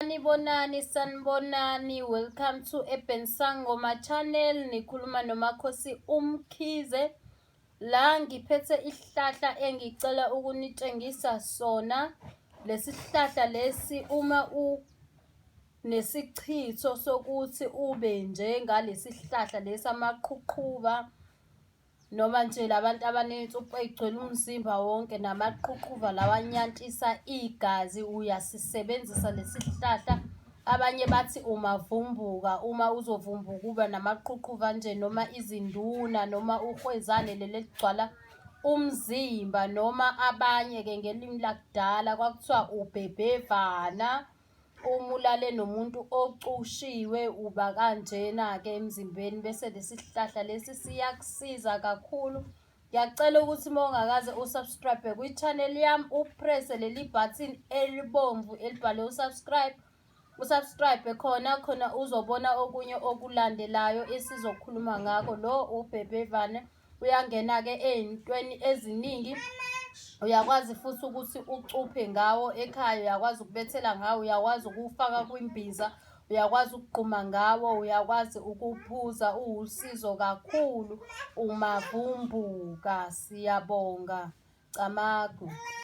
Sanibonani, sanibonani. Welcome to Urban Sangoma Channel. Nikhuluma noMakhosi uMkhize. La ngiphethe isihlahla engicela ukunitshengisa sona. Lesi sihlahla lesi uma unesichitho sokuthi ube njengalesi sihlahla lesi amaqhuqhuva noma nje labantu abanensuphu ey'gcwele umzimba wonke namaqhuqhuva lawa anyantisa igazi, uyasisebenzisa lesi sihlahla. Abanye bathi umavumbuka, uma uzovumbuka uba namaqhuqhuva nje noma izinduna noma uhwezane leli eligcwala umzimba noma abanye-ke ngelimi lakudala kwakuthiwa ubhebhevana. Uma ulale nomuntu ocushiwe uba kanjena-ke emzimbeni bese lesi sihlahla lesi siyakusiza kakhulu. Ngiyacela ukuthi uma ungakaze usubscribe kwi-channel yami upresse leli button elibomvu elibhalwe usubscribe, usubscribe khona khona uzobona okunye okulandelayo esizokhuluma ngakho. Lo ubhebhevane uyangena-ke ey'ntweni eziningi, uyakwazi futhi ukuthi ucuphe ngawo ekhaya, uyakwazi ukubethela ngawo, uyakwazi ukuwufaka kwimbiza, uyakwazi ukugquma ngawo, uyakwazi ukuphuza, uwusizo kakhulu umavumbuka. Siyabonga. Camagu.